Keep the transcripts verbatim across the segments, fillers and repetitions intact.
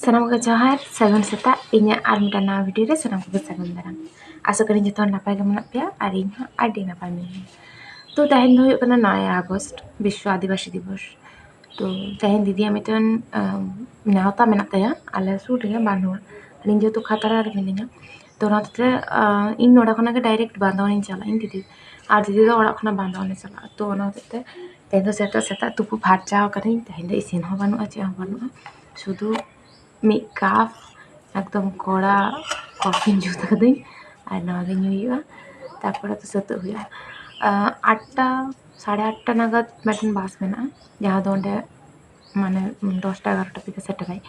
ᱥᱟᱱᱟᱢ ᱠᱚᱜᱮ ᱡᱚᱦᱟᱨ, ᱥᱟᱹᱜᱩᱱ ᱥᱮᱛᱟᱜ᱾ ᱤᱧᱟᱹᱜ ᱟᱨ ᱢᱤᱫᱴᱟᱝ ᱱᱟᱣᱟ ᱵᱷᱤᱰᱤᱭᱳ ᱨᱮ ᱥᱟᱱᱟᱢ ᱠᱚᱜᱮ ᱥᱟᱹᱜᱩᱱ ᱫᱟᱨᱟᱢ᱾ ᱟᱥᱟ ᱠᱚᱨᱮ ᱡᱚᱛᱚ ᱦᱚᱲ ᱱᱟᱯᱟᱭ ᱜᱮ ᱢᱮᱱᱟᱜ ᱯᱮᱭᱟ ᱟᱨ ᱤᱧ ᱦᱚᱸ ᱟᱹᱰᱤ ᱱᱟᱯᱟᱭ ᱢᱤᱱᱟᱹᱧᱟ᱾ ᱛᱚ ᱛᱮᱦᱮᱧ ᱫᱚ ᱦᱩᱭᱩᱜ ᱠᱟᱱᱟ ᱱᱚᱭ ᱟᱜᱚᱥᱴ, ᱵᱤᱥᱥᱚ ᱟᱹᱫᱤᱵᱟᱹᱥᱤ ᱫᱤᱵᱚᱥ᱾ ᱛᱚ ᱛᱮᱦᱮᱧ ᱫᱤᱫᱤᱭᱟᱜ ᱢᱤᱫᱴᱮᱱ ᱟᱢ, ᱱᱮᱣᱛᱟ ᱢᱮᱱᱟᱜ ᱛᱟᱭᱟ ᱟᱞᱮ ᱥᱩᱨ ᱨᱮᱜᱮ ᱵᱟᱹᱱᱩᱜᱼᱟ, ᱟᱨ ᱤᱧ ᱡᱮᱦᱮᱛᱩ ᱠᱷᱟᱛᱲᱟ ᱨᱮ ᱢᱤᱱᱟᱹᱧᱟ᱾ ᱛᱚ ᱚᱱᱟ ᱦᱚᱛᱮᱡ ᱛᱮ ᱟᱸ, ᱤᱧ ᱱᱚᱰᱮ ᱠᱷᱚᱱᱟᱜ ᱜᱮ ᱰᱟᱭᱨᱮᱠᱴ ᱵᱟᱸᱫᱷᱣᱟᱱᱤᱧ ᱪᱟᱞᱟᱜᱼᱟ ᱤᱧ ᱫᱤᱫᱤ, ᱟᱨ ᱫᱤᱫᱤ ᱫᱚ ᱚᱲᱟᱜ ᱠᱷᱚᱱᱟᱜ ᱵᱟᱸᱫᱷᱣᱟᱱᱮ ᱪᱟᱞᱟᱜᱼᱟ᱾ ᱛᱚ ᱚᱱᱟ ᱦᱚᱛᱮᱡ ᱛᱮ ᱛᱮᱦᱮᱧ ᱫᱚ ᱥᱮᱛᱟᱜ ᱥᱮᱛᱟᱜ ᱛᱩᱯᱩ ᱯᱷᱟᱨᱪᱟ ᱟᱠᱟᱱᱟᱹᱧ᱾ ᱛᱮᱦᱮᱧ ᱫᱚ ᱤᱥᱤᱱ ᱦᱚᱸ ᱵᱟᱹᱱᱩᱜᱼᱟ, ᱪᱮᱫ ᱦᱚᱸ ᱵᱟᱹᱱᱩᱜᱼᱟ, ᱥᱩᱫᱷᱩ ᱢᱤᱫ ᱠᱟᱯ ᱮᱠᱫᱚᱢ ᱠᱚᱲᱟ ᱠᱚᱯᱷᱤᱧ ᱡᱩᱛ ᱟᱠᱟᱫᱟᱹᱧ, ᱟᱨ ᱱᱚᱣᱟ ᱜᱮ ᱧᱩᱭ ᱦᱩᱭᱩᱜᱼᱟ᱾ ᱛᱟᱨᱯᱚᱨᱮ ᱛᱚ ᱥᱟᱹᱛᱟᱹᱜ ᱦᱩᱭᱩᱜᱼᱟ᱾ ᱟᱸ, ᱟᱴᱴᱟ, ᱥᱟᱲᱮ ᱟᱴᱴᱟ ᱱᱟᱜᱟᱫ ᱢᱤᱫᱴᱮᱱ ᱵᱟᱥ ᱢᱮᱱᱟᱜᱼᱟ, ᱡᱟᱦᱟᱸ ᱫᱚ ᱚᱸᱰᱮ ᱢᱟᱱᱮ ᱫᱚᱥᱴᱟ ᱮᱜᱟᱨᱚᱴᱟ ᱛᱮᱜᱮ ᱥᱮᱴᱮᱨᱟᱭ᱾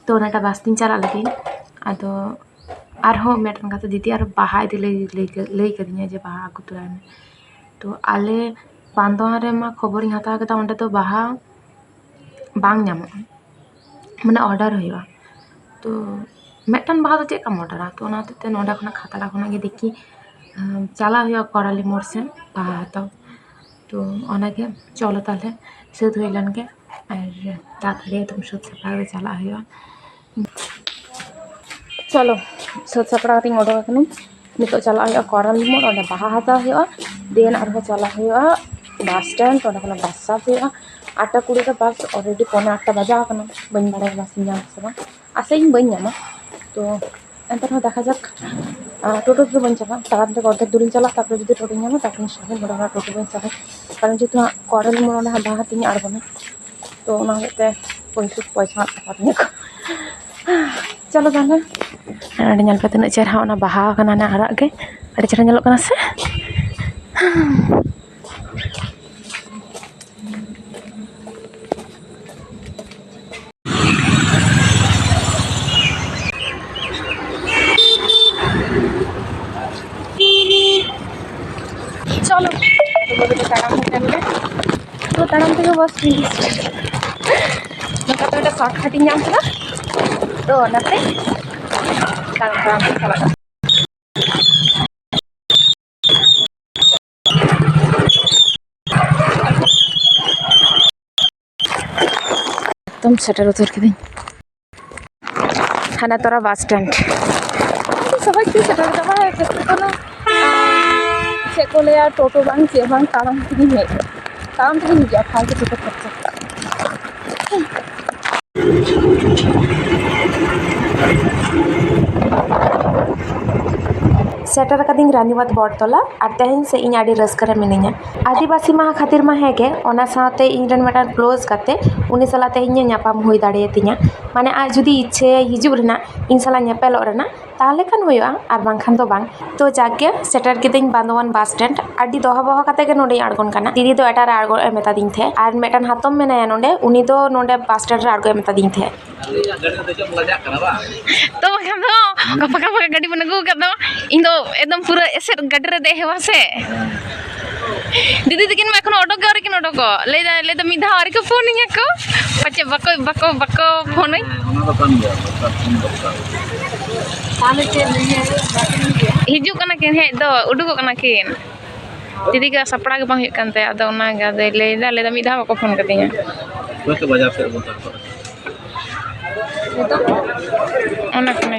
ᱛᱚ ᱚᱱᱟᱴᱟᱜ ᱵᱟᱥ ᱛᱤᱧ ᱪᱟᱞᱟᱜ ᱞᱟᱹᱜᱤᱫ᱾ ᱟᱫᱚ ᱟᱨᱦᱚᱸ ᱢᱤᱫᱴᱮᱱ ᱜᱟᱛᱮ ᱫᱤᱫᱤ ᱟᱨ ᱵᱟᱦᱟ ᱤᱫᱤ ᱞᱟᱹᱭ, ᱞᱟᱹᱭ, ᱞᱟᱹᱭ ᱠᱟᱫᱤᱧᱟ ᱡᱮ ᱵᱟᱦᱟ ᱟᱹᱜᱩ ᱛᱚᱨᱟᱭ ᱢᱮ᱾ ᱛᱚ ᱟᱞᱮ ᱵᱟᱸᱫᱷᱣᱟᱱ ᱨᱮᱢᱟ ᱠᱷᱚᱵᱚᱨᱤᱧ ᱦᱟᱛᱟᱣ ᱠᱮᱫᱟ, ᱚᱸᱰᱮ ᱫᱚ ᱵᱟᱦᱟ ᱵᱟᱝ ᱧᱟᱢᱚᱜᱼᱟ, ᱢᱟᱱᱮ ᱚᱰᱟᱨ ᱦᱩᱭᱩᱜᱼᱟ᱾ ᱛᱚ ᱢᱤᱫᱴᱟᱝ ᱵᱟᱦᱟ ᱫᱚ ᱪᱮᱫ ᱞᱮᱠᱟᱢ ᱚᱰᱟᱨᱟ? ᱛᱚ ᱚᱱᱟ ᱦᱚᱛᱮᱡ ᱛᱮ ᱱᱚᱰᱮ ᱠᱷᱚᱱᱟᱜ ᱠᱷᱟᱛᱲᱟ ᱠᱷᱚᱱᱟᱜ ᱜᱮ ᱫᱮᱠᱷᱤ, ᱟᱸ, ᱪᱟᱞᱟᱜ ᱦᱩᱭᱩᱜᱼᱟ ᱠᱚᱨᱟᱞᱤ ᱢᱳᱲ ᱥᱮᱫ ᱵᱟᱦᱟ ᱦᱟᱛᱟᱣ᱾ ᱛᱚ ᱚᱱᱟᱜᱮ ᱪᱚᱞᱚ ᱛᱟᱦᱞᱮ ᱥᱟᱹᱛ ᱦᱩᱭ ᱞᱮᱱ ᱜᱮ, ᱟᱨ ᱛᱟᱲᱟᱛᱟᱲᱤ ᱮᱠᱫᱚᱢ ᱥᱟᱹᱛ ᱥᱟᱯᱲᱟᱣ ᱠᱟᱛᱮ ᱪᱟᱞᱟᱜ ᱦᱩᱭᱩᱜᱼᱟ᱾ ᱪᱚᱞᱚ, ᱥᱟᱹᱛ ᱥᱟᱯᱲᱟᱣ ᱠᱟᱛᱮᱧ ᱚᱰᱚᱠ ᱟᱠᱟᱱᱟᱹᱧ᱾ ᱱᱤᱛᱚᱜ ᱪᱟᱞᱟᱜ ᱦᱩᱭᱩᱜᱼᱟ ᱠᱚᱨᱟᱞᱤ ᱢᱳᱲ, ᱚᱸᱰᱮ ᱵᱟᱦᱟ ᱦᱟᱛᱟᱣ ᱦᱩᱭᱩᱜᱼᱟ᱾ ᱫᱮᱱ ᱟᱨᱦᱚᱸ ᱪᱟᱞᱟᱜ ᱦᱩᱭᱩᱜᱼᱟ ᱵᱟᱥ ᱥᱴᱮᱱᱰ, ᱚᱸᱰᱮ ᱠᱷᱚᱱᱟᱜ ᱵᱟᱥ ᱥᱟᱵ ᱦᱩᱭᱩᱜᱼᱟ᱾ ᱟᱴᱴᱟ ᱠᱩᱲᱤ ᱨᱮ ᱵᱟᱥ, ᱚᱞᱨᱮᱰᱤ ᱯᱚᱱᱮ ᱟᱴᱴᱟ ᱵᱟᱡᱟᱣ ᱟᱠᱟᱱᱟ, ᱵᱟᱹᱧ ᱵᱟᱲᱟᱭᱟ ᱵᱟᱥ ᱤᱧ ᱧᱟᱢ ᱥᱮ ᱵᱟᱝ, ᱟᱥᱟᱭᱟᱹᱧ ᱵᱟᱹᱧ ᱧᱟᱢᱟ᱾ ᱛᱚ ᱮᱱᱛᱮ ᱨᱮᱦᱚᱸ ᱫᱮᱠᱷᱟ ᱡᱟᱠ᱾ ᱟᱨ ᱴᱳᱴᱳ ᱛᱮᱫᱚ ᱵᱟᱹᱧ ᱪᱟᱞᱟᱜᱼᱟ, ᱛᱟᱲᱟᱢ ᱛᱮᱜᱮ ᱚᱨᱫᱷᱮᱠ ᱫᱩᱨᱤᱧ ᱪᱟᱞᱟᱜᱼᱟ, ᱛᱟᱨᱯᱚᱨᱮ ᱡᱩᱫᱤ ᱴᱳᱴᱳᱧ ᱧᱟᱢᱟ ᱛᱟᱨᱯᱚᱨᱮᱧ ᱥᱟᱵᱟ, ᱱᱚᱰᱮ ᱠᱷᱚᱱᱟᱜ ᱴᱳᱴᱳ ᱵᱟᱹᱧ ᱥᱟᱵᱟ, ᱠᱟᱨᱚᱱ ᱡᱮᱦᱮᱛᱩ ᱦᱟᱸᱜ ᱠᱚᱨᱟᱞᱤ ᱢᱳᱲ ᱚᱸᱰᱮ ᱦᱟᱸᱜ ᱵᱟᱦᱟ ᱦᱟᱛᱟᱣ ᱤᱧ ᱟᱬᱜᱚᱱᱟ᱾ ᱛᱚ ᱚᱱᱟ ᱦᱚᱛᱮᱡ ᱛᱮ ᱯᱚᱭᱥᱟ, ᱯᱚᱭᱥᱟ ᱦᱟᱸᱜ ᱛᱟᱯᱟ ᱛᱤᱧᱟᱹ ᱠᱚ᱾ ᱪᱚᱞᱚ ᱛᱟᱦᱞᱮ᱾ ᱟᱨ ᱚᱸᱰᱮ ᱧᱮᱞ ᱯᱮ ᱛᱤᱱᱟᱹᱜ ᱪᱮᱦᱨᱟ ᱚᱱᱟ ᱵᱟᱦᱟ ᱠᱟᱱᱟ, ᱚᱱᱟ ᱟᱨᱟᱜ ᱜᱮ ᱟᱹᱰᱤ ᱪᱮᱦᱨᱟ ᱧᱮᱞᱚᱜ ᱠᱟᱱᱟ ᱥᱮ? ᱪᱚᱞᱚ, ᱛᱚᱵᱮ ᱫᱚ ᱛᱟᱲᱟᱢ ᱦᱩᱭ ᱞᱮᱱ ᱜᱮ᱾ ᱛᱚ ᱛᱟᱲᱟᱢ ᱛᱮᱜᱮ ᱵᱟᱥ ᱛᱤᱸᱜᱩ᱾ ᱱᱚᱝᱠᱟ ᱛᱮ ᱢᱤᱫᱴᱟᱝ shortcut ᱤᱧ ᱧᱟᱢ ᱠᱮᱫᱟ, ᱛᱚ ᱚᱱᱟᱛᱮ ᱛᱟᱲᱟᱢ ᱛᱟᱲᱟᱢ ᱛᱮ ᱪᱟᱞᱟᱜ ᱠᱟᱱᱟ᱾ ᱮᱠᱫᱚᱢ ᱥᱮᱴᱮᱨ ᱩᱛᱟᱹᱨ ᱠᱤᱫᱟᱹᱧ᱾ ᱛᱷᱟᱱᱟᱛᱚᱨᱟ ᱵᱟᱥ ᱥᱴᱮᱱᱰ᱾ ᱟᱹᱰᱤ ᱥᱚᱦᱚᱡ ᱛᱮ ᱥᱮᱴᱮᱨ ᱠᱟᱱᱟ, ᱠᱳᱱᱳ, ᱪᱮᱫ ᱠᱚ ᱞᱟᱹᱭᱟ, ᱴᱳᱴᱳ ᱵᱟᱝ, ᱪᱮᱫ ᱵᱟᱝ, ᱛᱟᱲᱟᱢ ᱛᱮᱜᱮᱧ ᱦᱮᱡ ᱮᱱᱟ᱾ ᱛᱟᱲᱟᱢ ᱛᱮᱜᱮᱧ ᱦᱤᱡᱩᱜᱼᱟ, ᱯᱷᱟᱞᱛᱩ ᱴᱳᱴᱳ ᱠᱷᱚᱨᱪᱟ᱾ ᱥᱮᱴᱮᱨ ᱟᱠᱟᱫᱤᱧ ᱨᱟᱱᱤᱵᱟᱸᱫᱷ ᱵᱚᱴᱛᱚᱞᱟ, ᱟᱨ ᱛᱮᱦᱮᱧ ᱥᱮ ᱤᱧ ᱟᱹᱰᱤ ᱨᱟᱹᱥᱠᱟᱹ ᱨᱮ ᱢᱤᱱᱟᱹᱧᱟ᱾ ᱟᱹᱫᱤᱵᱟᱹᱥᱤ ᱢᱟᱦᱟ ᱠᱷᱟᱹᱛᱤᱨ ᱢᱟ ᱦᱮᱸ ᱜᱮ, ᱚᱱᱟ ᱥᱟᱶᱛᱮ ᱤᱧ ᱨᱮᱱ ᱢᱤᱫᱴᱟᱝ ᱠᱞᱳᱡᱽ ᱜᱟᱛᱮ, ᱩᱱᱤ ᱥᱟᱞᱟᱜ ᱛᱮᱦᱮᱧ ᱧᱟᱯᱟᱢ ᱦᱩᱭ ᱫᱟᱲᱮᱭᱟᱛᱤᱧᱟ᱾ ᱢᱟᱱᱮ ᱟᱡ ᱡᱩᱫᱤ ᱤᱪᱪᱷᱟᱹᱭᱟᱭ ᱦᱤᱡᱩᱜ ᱨᱮᱱᱟᱜ, ᱤᱧ ᱥᱟᱞᱟᱜ ᱧᱮᱯᱮᱞᱚᱜ ᱨᱮᱱᱟᱜ, ᱛᱟᱦᱚᱞᱮ ᱠᱷᱟᱱ ᱦᱩᱭᱩᱜᱼᱟ, ᱟᱨ ᱵᱟᱝᱠᱷᱟᱱ ᱫᱚ ᱵᱟᱝ᱾ ᱛᱚ ᱡᱟᱠ ᱜᱮ, ᱥᱮᱴᱮᱨ ᱠᱤᱫᱟᱹᱧ ᱵᱟᱸᱫᱳᱣᱟᱱ ᱵᱟᱥ ᱥᱴᱮᱱᱰ᱾ ᱟᱹᱰᱤ ᱫᱚᱦᱚ ᱵᱚᱦᱚ ᱠᱟᱛᱮ ᱜᱮ ᱱᱚᱸᱰᱮᱧ ᱟᱬᱜᱚᱱ ᱠᱟᱱᱟ᱾ ᱫᱤᱫᱤ ᱫᱚ ᱮᱴᱟᱜ ᱨᱮ ᱟᱬᱜᱚ ᱮ ᱢᱮᱛᱟᱫᱤᱧ ᱛᱟᱦᱮᱸᱫ, ᱟᱨ ᱢᱤᱫᱴᱟᱝ ᱦᱟᱛᱚᱢ ᱢᱮᱱᱟᱭᱟ ᱱᱚᱸᱰᱮ, ᱩᱱᱤ ᱫᱚ ᱱᱚᱸᱰᱮ ᱵᱟᱥ ᱥᱴᱮᱱᱰ ᱨᱮ ᱟᱬᱜᱚ ᱮ ᱢᱮᱛᱟᱫᱤᱧ ᱛᱟᱦᱮᱸᱫ᱾ ᱛᱚ ᱵᱟᱠᱷᱟᱱ ᱫᱚ ᱜᱟᱯᱟ ᱜᱟᱯᱟ ᱜᱟᱹᱰᱤ ᱵᱚᱱ ᱟᱹᱜᱩ ᱟᱠᱟᱫ ᱫᱚ, ᱤᱧ ᱫᱚ ᱮᱠᱫᱚᱢ ᱯᱩᱨᱟᱹ ᱮᱥᱮᱫ ᱜᱟᱹᱰᱤ ᱨᱮ ᱫᱮᱡ ᱦᱮᱣᱟ ᱥᱮ᱾ ᱫᱤᱫᱤ ᱛᱟᱹᱠᱤᱱ ᱢᱟ ᱮᱠᱷᱚᱱᱳ ᱚᱰᱚᱠ ᱜᱮ ᱟᱹᱣᱨᱤ ᱠᱤᱱ ᱚᱰᱚᱠᱚᱜ᱾ ᱞᱟᱹᱭ ᱫᱟ, ᱞᱟᱹᱭ ᱫᱟ ᱢᱤᱫ ᱫᱷᱟᱣ ᱟᱹᱣᱨᱤ ᱠᱚ ᱯᱷᱳᱱ ᱟᱹᱧᱟ ᱠᱚ, ᱯᱟᱪᱮᱫ ᱵᱟᱠᱚ, ᱵᱟᱠᱚ, ᱵᱟᱠᱚ ᱯᱷᱳᱱ ᱟᱹᱧ᱾ ᱦᱮᱸ, ᱚᱱᱟ ᱫᱚ ᱠᱟᱱ ᱜᱮᱭᱟ, ᱫᱚᱨᱠᱟᱨ ᱯᱷᱳᱱ ᱫᱚᱨᱠᱟᱨ᱾ ᱛᱟᱦᱚᱞᱮ ᱪᱮᱫ ᱤᱭᱟᱹ ᱦᱤᱡᱩᱜ ᱠᱟᱱᱟ ᱠᱤᱱ, ᱦᱮᱡ ᱫᱚ ᱩᱰᱩᱠᱚᱜ ᱠᱟᱱᱟ ᱠᱤᱱ᱾ ᱫᱤᱫᱤ ᱜᱮ ᱥᱟᱯᱲᱟᱣ ᱜᱮ ᱵᱟᱝ ᱦᱩᱭᱩᱜ ᱠᱟᱱ ᱛᱟᱭᱟ, ᱟᱫᱚ ᱚᱱᱟ ᱜᱮ ᱟᱫᱚᱭ ᱞᱟᱹᱭ ᱫᱟ, ᱞᱟᱹᱭ ᱫᱟ ᱢᱤᱫ ᱫᱷᱟᱣ ᱵᱟᱠᱚ ᱯᱷᱳᱱ ᱠᱟᱫᱤᱧᱟ᱾ ᱦᱳᱭᱛᱳ ᱵᱟᱡᱟᱨ ᱥᱮᱫ ᱨᱮᱵᱚᱱ ᱛᱟᱦᱮᱸ ᱠᱚᱜᱼᱟ᱾ ᱚᱱᱟ ᱠᱟᱱᱟ᱾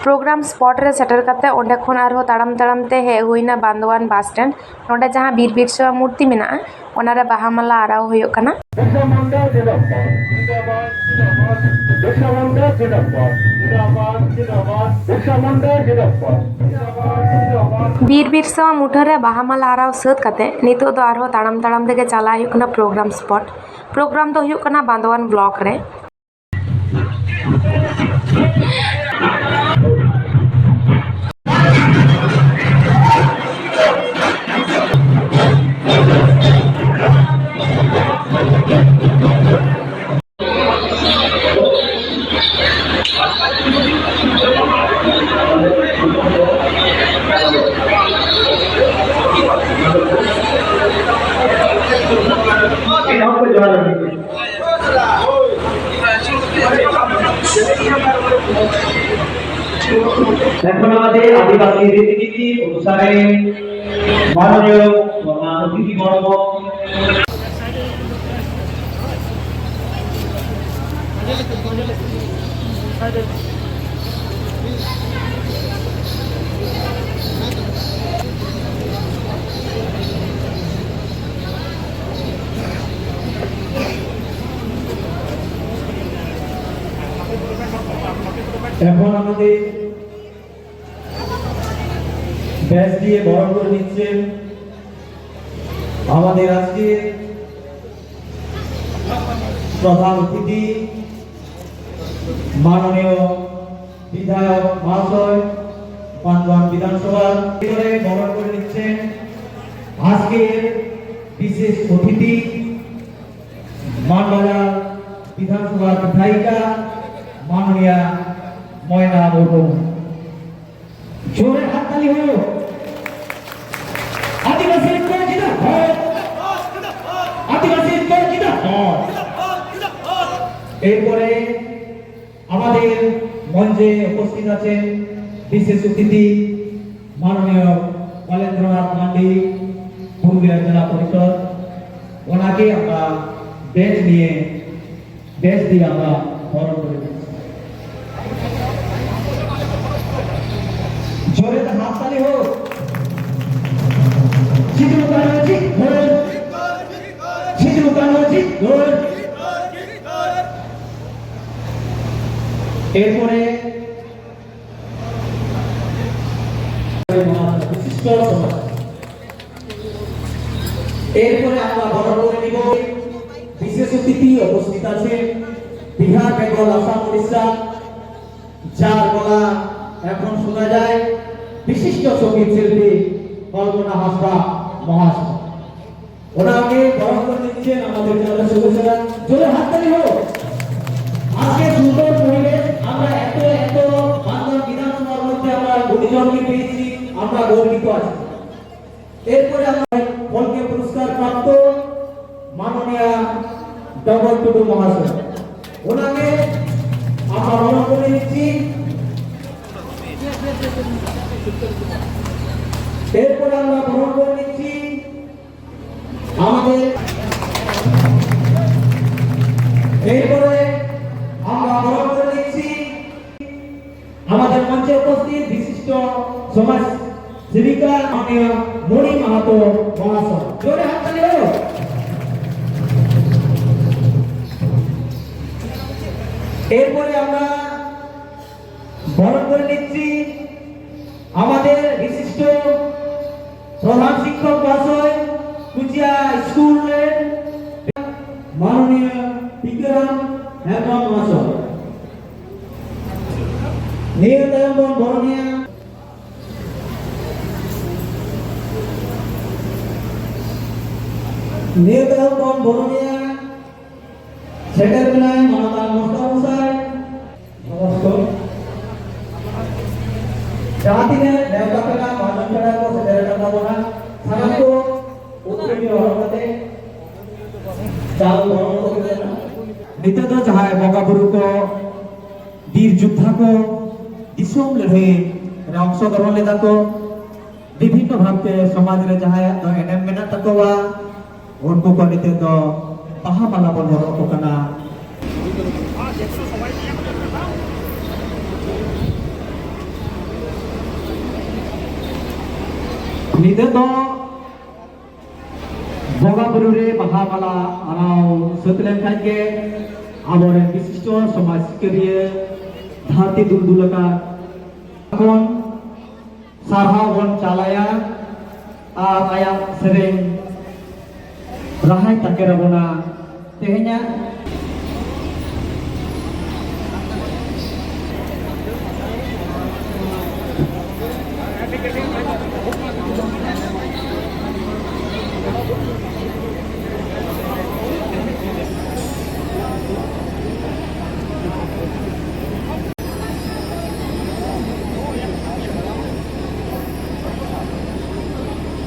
ᱯᱨᱳᱜᱨᱟᱢ ᱥᱯᱚᱴ ᱨᱮ ᱥᱮᱴᱮᱨ ᱠᱟᱛᱮ ᱚᱸᱰᱮ ᱠᱷᱚᱱ ᱟᱨᱦᱚᱸ ᱛᱟᱲᱟᱢ ᱛᱟᱲᱟᱢ ᱛᱮ ᱦᱮᱡ ᱦᱩᱭᱱᱟ ᱵᱟᱸᱫᱳᱣᱟᱱ ᱵᱟᱥ ᱥᱴᱮᱱᱰ᱾ ᱱᱚᱸᱰᱮ ᱡᱟᱦᱟᱸ ᱵᱤᱨ ᱵᱤᱨᱥᱟ ᱢᱩᱨᱛᱤ ᱢᱮᱱᱟᱜᱼᱟ, ᱚᱱᱟᱨᱮ ᱵᱟᱦᱟ ᱢᱟᱞᱟ ᱟᱨᱟᱣ ᱦᱩᱭᱩᱜ ᱠᱟᱱᱟ᱾ ᱵᱤᱨᱥᱟ ᱢᱩᱱᱰᱟ ᱡᱤᱱᱫᱟᱵᱟᱫ, ᱡᱤᱱᱫᱟᱵᱟᱫ, ᱡᱤᱱᱫᱟᱵᱟᱫ᱾ ᱵᱤᱨᱥᱟ ᱢᱩᱱᱰᱟ ᱡᱤᱱᱫᱟᱵᱟᱫ, ᱡᱤᱱᱫᱟᱵᱟᱫ, ᱡᱤᱱᱫᱟᱵᱟᱫ᱾ ᱵᱤᱨᱥᱟ ᱢᱩᱱᱰᱟ ᱡᱤᱱᱫᱟᱵᱟᱫ, ᱡᱤᱱᱫᱟᱵᱟᱫ, ᱡᱤᱱᱫᱟᱵᱟᱫ᱾ ᱵᱤᱨ ᱵᱤᱨᱥᱟ ᱢᱩᱴᱷᱟᱹᱱ ᱨᱮ ᱵᱟᱦᱟ ᱢᱟᱞᱟ ᱟᱨᱟᱣ ᱥᱟᱹᱛ ᱠᱟᱛᱮ ᱱᱤᱛᱚᱜ ᱫᱚ ᱟᱨᱦᱚᱸ ᱛᱟᱲᱟᱢ ᱛᱟᱲᱟᱢ ᱛᱮᱜᱮ ᱪᱟᱞᱟᱜ ᱦᱩᱭᱩᱜ ᱠᱟᱱᱟ ᱯᱨᱳᱜᱨᱟᱢ ᱥᱯᱚᱴ᱾ ᱯᱨᱳᱜᱨᱟᱢ ᱫᱚ ᱦᱩᱭᱩᱜ ᱠᱟᱱᱟ ᱵᱟᱸᱫᱳᱣᱟᱱ ᱵᱞᱚᱠ ᱨᱮ᱾ এখন আমাদের আদিবাসী রীতিনীতি অনুসারে মাননীয় প্রধান অতিথি বর্গ। এখন আমাদের ব্যাচ দিয়ে বরণ করে নিচ্ছেন আমাদের আজকে প্রধান অতিথি মাননীয় বিধায়ক মহাশয়, বান্দোয়ান বিধানসভার ভিতরে বরণ করে নিচ্ছেন আজকের বিশেষ অতিথি মানবাজার বিধানসভার বিধায়িকা মাননীয়া ময়না মুর্মু। জোরে হাততালি হলো। আদিবাসী ঐক্য জিন্দাবাদ। আদিবাসী ঐক্য জিন্দাবাদ। এরপরে আমাদের মঞ্চে উপস্থিত আছেন বিশেষ অতিথি মাননীয় কলেন্দ্রনাথ মান্ডি, পুরুলিয়া জেলা পরিষদ। ওনাকে আমরা ব্যাচ নিয়ে, ব্যাচ দিয়ে আমরা বরণ করে দিচ্ছি। জোরে তো হাততালি হোক। সিধু কানু জিন্দাবাদ। সিধু কানু জিন্দাবাদ। এরপরে বিশিষ্ট সমাজ। এরপরে আমরা বরণ করে নিব বিশেষ অতিথি উপস্থিত আছেন বিহার, বেঙ্গল, আসাম, উড়িষ্যা, যার গলা এখন শোনা যায় বিশিষ্ট সঙ্গীত শিল্পী কল্পনা হাঁসদা মহাশয়। ওনাকে বরণ করে নিচ্ছেন আমাদের জেলা সদস্যরা। জোরে হাততালি হোক। আজকে সুন্দর পরিবেশ, আমরা এত এত বান্দর বিধানসভার মধ্যে আমরা গুণীজনকে পেয়েছি, আমরা গর্বিত আছি। এরপরে আমরা ফলকে পুরস্কার প্রাপ্ত মাননীয়া ডবল টুডু মহাশয়, ওনাকে আমরা বরণ করে নিচ্ছি। এরপরে আমরা বরণ করে নিচ্ছি আমাদের, এরপরে আমরা বরণ করে নিচ্ছি উপস্থিত বিশিষ্ট সমাজ সেবিকা মাননীয় মণি মাহাতো মহাশয়। জোরে হাততালি হোক। এরপরে আমরা বরণ করে নিচ্ছি আমাদের বিশিষ্ট প্রধান শিক্ষক মহাশয়, কুচিয়া স্কুলের মাননীয় টিকারাম হেমব্রম মহাশয়। ᱱᱤᱭᱟᱹ ᱛᱟᱭᱚᱢ ᱵᱚᱱ ᱵᱚᱨᱚᱱᱮᱭᱟ, ᱱᱤᱭᱟᱹ ᱛᱟᱭᱚᱢ ᱵᱚᱱ ᱵᱚᱨᱚᱱᱮᱭᱟ ᱥᱮᱴᱮᱨ ᱢᱮᱱᱟᱭ ᱢᱟᱱᱚᱛᱟᱱ ᱢᱚᱥᱴᱟᱨ ᱢᱚᱥᱟᱭ᱾ ᱥᱚᱢᱚᱥᱛᱚ ᱡᱟᱦᱟᱸ ᱛᱤᱱᱟᱹᱜ ᱱᱮᱣᱛᱟ ᱯᱮᱲᱟ, ᱢᱟᱹᱱ ᱯᱮᱲᱟ ᱠᱚ ᱥᱮᱴᱮᱨ ᱟᱠᱟᱱ ᱛᱟᱵᱚᱱᱟ, ᱥᱟᱱᱟᱢ ᱠᱚ ᱩᱛᱨᱟᱹᱣ ᱦᱚᱨᱚᱜ ᱠᱟᱛᱮ ᱪᱟᱞ ᱵᱚᱨᱚᱱ ᱠᱚ ᱦᱩᱭᱩᱜ ᱠᱟᱱᱟ᱾ ᱱᱤᱛᱚᱜ ᱫᱚ ᱡᱟᱦᱟᱸᱭ ᱵᱚᱸᱜᱟ ᱵᱩᱨᱩ ᱠᱚ, ᱵᱤᱨ ᱡᱳᱫᱽᱫᱷᱟ ᱠᱚ, ᱫᱤᱥᱚᱢ ᱞᱟᱹᱲᱦᱟᱹᱭ ᱨᱮ ᱚᱝᱥᱚᱜᱨᱚᱦᱚᱱ ᱞᱮᱫᱟ ᱠᱚ, ᱵᱤᱵᱷᱤᱱᱱᱚ ᱵᱷᱟᱵᱽᱛᱮ ᱥᱚᱢᱟᱡᱽ ᱨᱮ ᱡᱟᱦᱟᱸᱭᱟᱜ ᱫᱚ ᱮᱱᱮᱢ ᱢᱮᱱᱟᱜ ᱛᱟᱠᱚᱣᱟ, ᱩᱱᱠᱩ ᱠᱚ ᱱᱤᱛᱚᱜ ᱫᱚ ᱵᱟᱦᱟ ᱢᱟᱞᱟ ᱵᱚᱱ ᱦᱚᱨᱚᱜ ᱟᱠᱚ ᱠᱟᱱᱟ᱾ ᱱᱤᱛᱚᱜ ᱫᱚ ᱵᱚᱸᱜᱟ ᱵᱩᱨᱩ ᱨᱮ ᱵᱟᱦᱟ ᱢᱟᱞᱟ ᱟᱨᱟᱣ ᱥᱟᱹᱛ ᱞᱮᱱᱠᱷᱟᱱ ᱜᱮ ᱟᱵᱚᱨᱮᱱ ᱵᱤᱥᱤᱥᱴᱚ ᱥᱚᱢᱟᱡᱽ ᱥᱤᱠᱟᱹᱨᱤᱭᱟᱹ ᱫᱷᱟᱹᱨᱛᱤ ᱫᱩᱞᱫᱩᱞ ᱟᱠᱟᱱ ᱠᱷᱚᱱ ᱥᱟᱨᱦᱟᱣ ᱵᱚᱱ ᱪᱟᱞᱟᱭᱟ ᱟᱨ ᱟᱭᱟᱜ ᱥᱮᱨᱮᱧ ᱨᱟᱦᱟᱭ ᱛᱟᱠᱮᱨ ᱟᱵᱚᱱᱟ᱾ ᱛᱮᱦᱮᱧᱟᱜ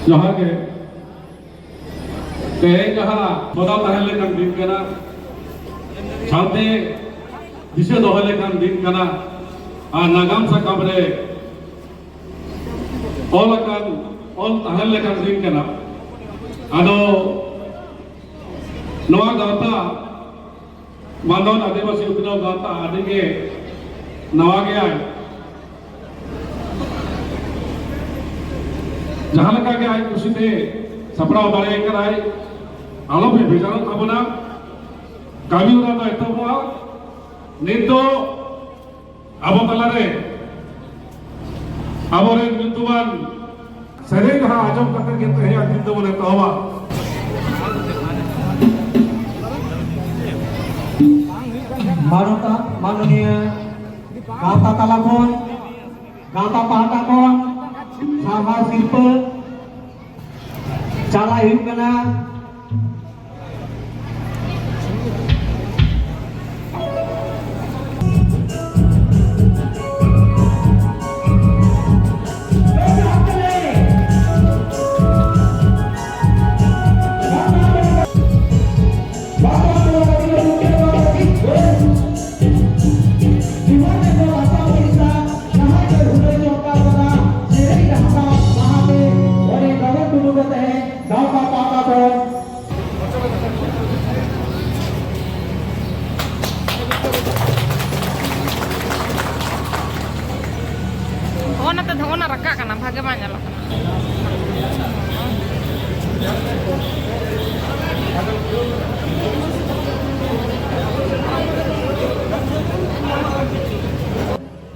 ᱡᱚᱦᱟᱨ ᱜᱮ᱾ ᱛᱮᱦᱮᱧ ᱡᱟᱦᱟᱸ ᱥᱚᱫᱟ ᱛᱟᱦᱮᱸ ᱞᱮᱠᱟᱱ ᱫᱤᱱ ᱠᱟᱱᱟ, ᱥᱟᱶᱛᱮ ᱫᱤᱥᱟᱹ ᱫᱚᱦᱚ ᱞᱮᱠᱟᱱ ᱫᱤᱱ ᱠᱟᱱᱟ, ᱟᱨ ᱱᱟᱜᱟᱢ ᱥᱟᱠᱟᱢ ᱨᱮ ᱚᱞ ᱟᱠᱟᱱ, ᱚᱞ ᱛᱟᱦᱮᱸ ᱞᱮᱠᱟᱱ ᱫᱤᱱ ᱠᱟᱱᱟ᱾ ᱟᱫᱚ ᱱᱚᱣᱟ ᱜᱟᱶᱛᱟ, ᱢᱟᱱᱰᱚᱱ ᱟᱹᱫᱤᱵᱟᱹᱥᱤ ᱩᱛᱱᱟᱹᱣ ᱜᱟᱶᱛᱟ, ᱟᱹᱰᱤ ᱜᱮ ᱱᱟᱣᱟ ᱜᱮᱭᱟ᱾ ᱡᱟᱦᱟᱸ ᱞᱮᱠᱟ ᱜᱮ ᱟᱡ ᱠᱩᱥᱤᱛᱮ ᱥᱟᱯᱲᱟᱣ ᱫᱟᱲᱮᱭᱟᱜ ᱠᱟᱱᱟᱭ, ᱟᱞᱚᱯᱮ ᱵᱮᱡᱟᱨᱚᱜ ᱛᱟᱵᱚᱱᱟ᱾ ᱠᱟᱹᱢᱤ ᱦᱚᱨᱟ ᱫᱚ ᱮᱛᱚᱦᱚᱵᱚᱜᱼᱟ᱾ ᱱᱤᱛ ᱫᱚ ᱟᱵᱚ ᱛᱟᱞᱟᱨᱮ ᱟᱵᱚᱨᱮᱱ ᱧᱩᱛᱩᱢᱟᱱ ᱥᱮᱨᱮᱧ ᱨᱟᱦᱟ ᱟᱸᱡᱚᱢ ᱠᱟᱛᱮ ᱜᱮ ᱛᱮᱦᱮᱧᱟᱜ ᱫᱤᱱ ᱫᱚᱵᱚᱱ ᱮᱛᱚᱦᱚᱵᱟ᱾ ᱢᱟᱱᱚᱛᱟᱱ ᱢᱟᱱᱚᱱᱤᱭᱟᱹ ᱜᱟᱶᱛᱟ ᱛᱟᱞᱟ ᱠᱷᱚᱱ, ᱜᱟᱶᱛᱟ ᱯᱟᱦᱴᱟ ᱠᱷᱚᱱ ᱥᱟᱨᱦᱟᱣ ᱥᱤᱨᱯᱟᱹ ᱪᱟᱞᱟᱭ ᱦᱩᱭᱩᱜ ᱠᱟᱱᱟ᱾ ᱚᱱᱟᱛᱮ ᱫᱚ ᱚᱱᱟ ᱨᱟᱠᱟᱵ ᱠᱟᱱᱟ, ᱵᱷᱟᱜᱮ ᱵᱟᱝ ᱧᱮᱞᱚᱜ ᱠᱟᱱᱟ᱾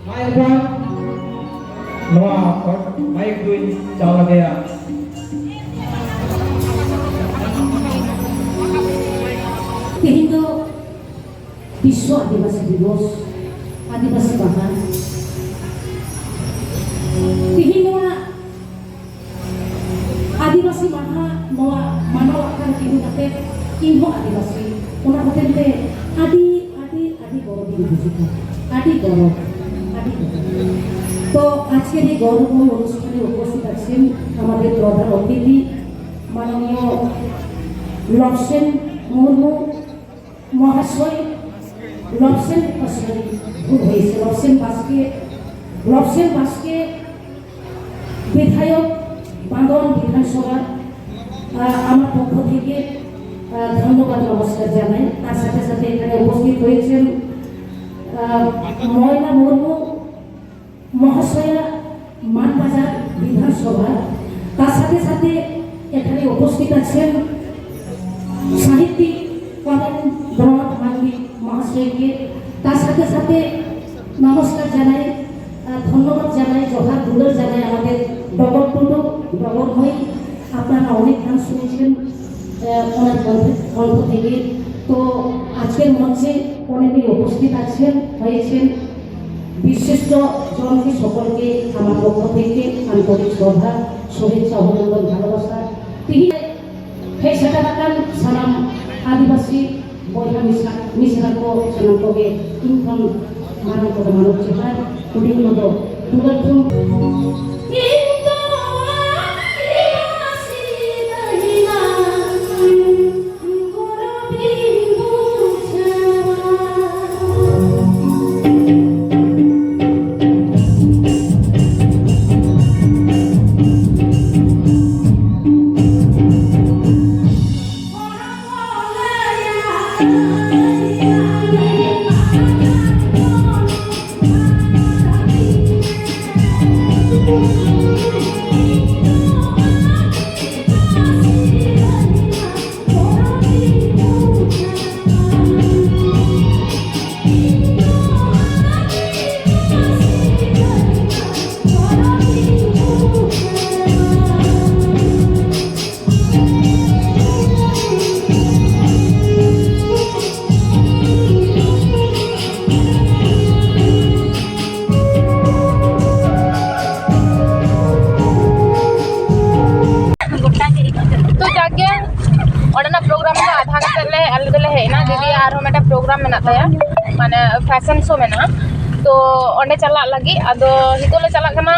ᱢᱟ ᱮᱱᱠᱷᱟᱱ ᱱᱚᱣᱟ ᱢᱟᱭᱤᱠ ᱫᱩᱧ ᱪᱟᱞ ᱟᱫᱮᱭᱟ᱾ ᱛᱮᱦᱮᱧ ᱫᱚ ᱵᱤᱥᱥᱚ ᱟᱹᱫᱤᱵᱟᱹᱥᱤ ᱫᱤᱵᱚᱥ, ᱟᱹᱫᱤᱵᱟᱹᱥᱤ ᱢᱟᱦᱟ᱾ ᱛᱮᱦᱮᱧ ᱱᱚᱣᱟ ᱟᱹᱫᱤᱵᱟᱹᱥᱤ ᱢᱟᱦᱟ ᱱᱚᱣᱟ ᱢᱟᱱᱟᱣ ᱟᱠᱟᱱ ᱤᱫᱤ ᱠᱟᱛᱮ ᱤᱧᱦᱚᱸ ᱟᱹᱫᱤᱵᱟᱹᱥᱤ, ᱚᱱᱟ ᱠᱷᱟᱹᱛᱤᱨ ᱛᱮ ᱟᱹᱰᱤ, ᱟᱹᱰᱤ, ᱟᱹᱰᱤ ᱜᱚᱨᱚᱵᱤᱧ ᱵᱩᱡᱷᱟᱹᱣᱟ, ᱟᱹᱰᱤ ᱜᱚᱨᱚᱵ, ᱟᱹᱰᱤ ᱜᱚᱨᱚᱵ᱾ তো আজকের এই গৌরবময় অনুষ্ঠানে উপস্থিত আছেন আমাদের প্রধান অতিথি মাননীয় লবসেন মুর্মু মহাশয়, লবসেন, সরি, ভুল হয়েছে, লবসেন বাস্কে, লবসেন বাস্কে, বিধায়ক, বান্দোয়ান বিধানসভা, আহ, আমার পক্ষ থেকে, আহ, ধন্যবাদ, নমস্কার জানাই। তার সাথে সাথে এখানে উপস্থিত হয়েছেন, আহ, ময়না মুর্মু মহাশয়া, মানবাজার বিধানসভা, সাহিত্যিক করেন প্রণব মান্ডি মহাশয়কে, তার সাথে সাথে নমস্কার জানাই, আহ, ধন্যবাদ জানাই, জোহার দুলার জানাই আমাদের ডবর টুডু, ডবর ভাই। আপনারা অনেক গান শুনেছেন, আহ, ওনার কণ্ঠ, কণ্ঠ থেকে। তো আজকের মঞ্চে অনেকেই উপস্থিত আছেন, হয়েছেন। বিশিষ্ট জনকে সকলকে আমার পক্ষ থেকে আন্তরিক শ্রদ্ধা, শুভেচ্ছা, অভিনন্দন, ভালোবাসা। ᱛᱤᱦᱤᱧ ᱦᱮᱡ ᱥᱮᱴᱮᱨ ᱟᱠᱟᱱ ᱥᱟᱱᱟᱢ ᱟᱹᱫᱤᱵᱟᱹᱥᱤ ᱵᱚᱭᱦᱟ ᱢᱤᱥᱨᱟ, ᱢᱤᱥᱨᱟ ᱠᱚ, ᱥᱟᱱᱟᱢ ᱠᱚᱜᱮ ᱤᱧ ᱠᱷᱚᱱ ᱢᱟᱨᱟᱝ ᱠᱚᱫᱚ ᱢᱟᱱᱚᱛ ᱡᱚᱦᱟᱨ, ᱦᱩᱰᱤᱧ ᱠᱚᱫᱚ ᱫᱩᱞᱟᱹᱲ ᱛᱷᱩᱢ᱾ ᱛᱚ ᱡᱟᱜᱮ ᱚᱸᱰᱮᱱᱟᱜ ᱯᱨᱳᱜᱨᱟᱢ ᱫᱚ ᱟᱫᱷᱟ ᱠᱟᱛᱮ ᱞᱮ, ᱟᱞᱮ ᱫᱚᱞᱮ ᱦᱮᱡ ᱮᱱᱟ᱾ ᱫᱤᱫᱤ ᱟᱨᱦᱚᱸ ᱢᱤᱫᱴᱟᱝ ᱯᱨᱳᱜᱨᱟᱢ ᱢᱮᱱᱟᱜ ᱛᱟᱭᱟ, ᱢᱟᱱᱮ ᱯᱷᱮᱥᱚᱱ ᱥᱳ ᱢᱮᱱᱟᱜᱼᱟ᱾ ᱛᱚ ᱚᱸᱰᱮ ᱪᱟᱞᱟᱜ ᱞᱟᱹᱜᱤᱫ ᱟᱫᱚ ᱱᱤᱛᱚᱜ ᱞᱮ ᱪᱟᱞᱟᱜ ᱠᱟᱱᱟ᱾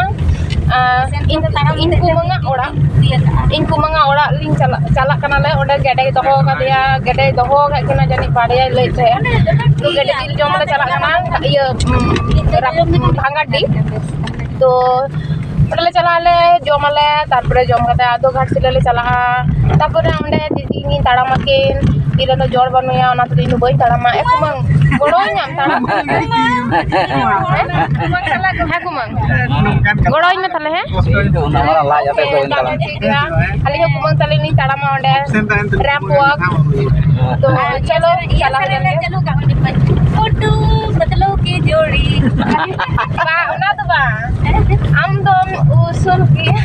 ᱟᱨ ᱤᱧ, ᱤᱧ ᱠᱩᱢᱟᱹᱝᱟᱜ ᱚᱲᱟᱜ, ᱤᱧ ᱠᱩᱢᱟᱹᱝᱟᱜ ᱚᱲᱟᱜ ᱞᱤᱧ ᱪᱟᱞᱟᱜ, ᱪᱟᱞᱟᱜ ᱠᱟᱱᱟᱞᱮ᱾ ᱚᱸᱰᱮ ᱜᱮᱰᱮᱭ ᱫᱚᱦᱚ ᱠᱟᱫᱮᱭᱟ, ᱜᱮᱰᱮᱭ ᱫᱚᱦᱚ ᱟᱠᱟᱫ ᱠᱤᱱᱟ ᱡᱟᱹᱱᱤᱡ, ᱵᱟᱨᱭᱟᱭ ᱞᱟᱹᱭᱮᱫ ᱛᱟᱦᱮᱸᱜᱼᱟ᱾ ᱛᱚ ᱜᱮᱰᱮ ᱡᱤᱞ ᱡᱚᱢ ᱞᱮ ᱪᱟᱞᱟᱜ ᱠᱟᱱᱟ, ᱤᱭᱟᱹ, ᱩᱢ, ᱨᱟᱯ-, ᱵᱷᱟᱸᱜᱟᱰᱤ᱾ ᱛᱚ ᱚᱸᱰᱮ ᱞᱮ ᱪᱟᱞᱟᱜ ᱟᱞᱮ, ᱡᱚᱢ ᱟᱞᱮ, ᱛᱟᱨᱯᱚᱨᱮ ᱡᱚᱢ ᱠᱟᱛᱮ ᱟᱫᱚ ᱜᱷᱟᱴᱥᱤᱞᱟᱹ ᱞᱮ ᱪᱟᱞᱟᱜᱼᱟ᱾ ᱛᱟᱨᱯᱚᱨᱮ ᱚᱸᱰᱮ ᱫᱤᱫᱤ ᱤᱧ ᱛᱟᱲᱟᱢ ᱟᱹᱠᱤᱱ, ᱤᱧ ᱨᱮᱱ ᱫᱚ ᱡᱚᱲ ᱵᱟᱹᱱᱩᱭᱟ, ᱚᱱᱟ ᱛᱮᱫᱚ ᱤᱧ ᱫᱚ ᱵᱟᱹᱧ ᱛᱟᱲᱟᱢᱟ᱾ ᱮ ᱠᱩᱢᱟᱹᱝ, ᱜᱚᱲᱚ ᱟᱹᱧᱟᱢ ᱛᱟᱲᱟᱢ? ᱦᱮᱸ ᱠᱩᱢᱟᱹᱝ᱾ ᱜᱚᱲᱚᱧ ᱢᱮ ᱛᱟᱦᱞᱮ, ᱦᱮᱸ? ᱚᱱᱟ ᱢᱟᱨᱟᱝ ᱞᱟᱡ ᱟᱛᱮ ᱫᱚ ᱵᱟᱹᱧ ᱛᱟᱲᱟᱢ᱾ ᱴᱷᱤᱠ ᱜᱮᱭᱟ᱾ ᱟᱹᱞᱤᱧ ᱦᱚᱸ ᱠᱩᱢᱟᱹᱝ ᱛᱟᱹᱞᱤᱧ ᱞᱤᱧ ᱛᱟᱲᱟᱢᱟ ᱚᱸᱰᱮ᱾ Rap walk᱾ ᱛᱚ ᱪᱚᱞᱚ, ᱪᱟᱞᱟᱣ ᱞᱮᱱ ᱜᱮ᱾ ᱯᱷᱳᱴᱳ ᱵᱚᱫᱞᱳ ᱠᱤ ᱡᱳᱲᱤ᱾ ᱵᱟ, ᱚᱱᱟ ᱫᱚ ᱵᱟᱝ᱾ ᱟᱢ ᱫᱚᱢ ᱩᱥᱩᱞ ᱜᱮᱭᱟ᱾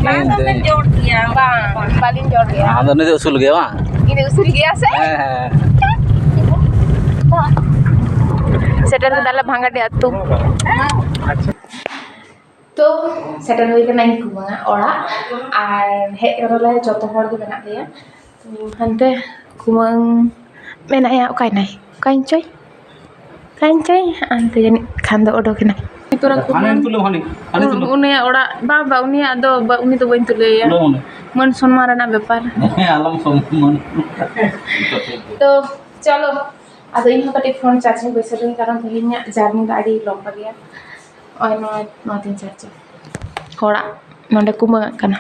ᱵᱟᱝ, ᱫᱚᱢᱮ ᱡᱳᱲ ᱜᱮᱭᱟ᱾ ᱵᱟᱝ, ᱵᱟᱹᱞᱤᱧ ᱡᱳᱲ ᱜᱮᱭᱟ᱾ ᱟᱢ ᱫᱚ ᱩᱱᱤ ᱫᱚ ᱩᱥᱩᱞ ᱜᱮᱭᱟ, ᱵᱟᱝ? ᱤᱧ ᱫᱚ ᱩᱥᱩᱞ ᱜᱮᱭᱟ ᱥᱮ? ᱦᱮᱸ, ᱦᱮᱸ᱾ ᱥᱮᱴᱮᱨ ᱠᱮᱫᱟᱞᱮ ᱵᱷᱟᱝᱜᱟᱰᱤ ᱟᱹᱛᱩ᱾ ᱛᱚ, ᱥᱮᱴᱮᱨ ᱦᱩᱭ ᱠᱟᱱᱟ ᱤᱧ ᱠᱩᱢᱟᱹᱝᱟᱜ ᱚᱲᱟᱜ, ᱟᱨ ᱦᱮᱡ ᱠᱟᱱᱟᱞᱮ, ᱡᱚᱛᱚ ᱦᱚᱲ ᱜᱮ ᱢᱮᱱᱟᱜ ᱞᱮᱭᱟ᱾ ᱛᱚ, ᱦᱟᱱᱛᱮ ᱠᱩᱢᱟᱹᱝ ᱢᱮᱱᱟᱭᱟ, ᱚᱠᱟᱭᱱᱟᱭ? ᱚᱠᱟᱭᱮᱱ ᱪᱚᱭ? ᱚᱠᱟᱭᱮᱱ ᱪᱚᱭ? ᱦᱟᱱᱛᱮ ᱡᱟᱹᱱᱤᱡ ᱠᱷᱟᱱ ᱫᱚ ᱚᱰᱚᱠᱮᱱᱟᱭ᱾ ᱛᱚᱨᱟ ᱦᱟᱱᱮ ᱠᱩᱢᱟᱹᱝ᱾ ᱛᱩᱞᱟᱹᱣ, ᱦᱟᱱᱮ, ᱦᱟᱱᱮ ᱛᱩᱞᱟᱹᱣ᱾ ᱩᱱᱤᱭᱟᱜ ᱚᱲᱟᱜ, ᱵᱟ, ᱵᱟ, ᱩᱱᱤᱭᱟᱜ ᱫᱚ, ᱵᱟ, ᱩᱱᱤ ᱫᱚ ᱵᱟᱹᱧ ᱛᱩᱞᱟᱹᱣᱮᱭᱟ᱾ ᱛᱩᱞᱟᱹᱣ ᱢᱟᱱᱮ? ᱢᱟᱹᱱ ᱥᱚᱱᱢᱟᱱ ᱨᱮᱱᱟᱜ ᱵᱮᱯᱟᱨ᱾ ᱦᱮᱸ, ᱟᱞᱚᱢ ᱥᱚᱱᱢᱟᱱ᱾ ᱛᱚ, ᱪᱚᱞᱚ, ᱟᱫᱚ ᱤᱧ ᱦᱚᱸ ᱠᱟᱹᱴᱤᱡ ᱯᱷᱳᱱ ᱪᱟᱨᱡᱽ ᱨᱮ ᱵᱟᱹᱭᱥᱟᱹᱣ ᱞᱮᱱ, ᱠᱟᱨᱚᱱ ᱛᱮᱦᱮᱧᱟᱜ ᱡᱟᱨᱱᱤ ᱫᱚ ᱟᱹᱰᱤ ᱞᱚᱢᱵᱟ ᱜᱮᱭᱟ᱾ ᱱᱚᱜᱼᱚᱭ ᱱᱚᱣᱟ, ᱱᱚᱣᱟ ᱛᱤᱧ ᱪᱟᱨᱡᱽ᱾ ᱦᱚᱲᱟᱜ ᱱᱚᱰᱮ ᱠᱩᱢᱟᱹᱝᱟᱜ ᱠᱟᱱᱟ᱾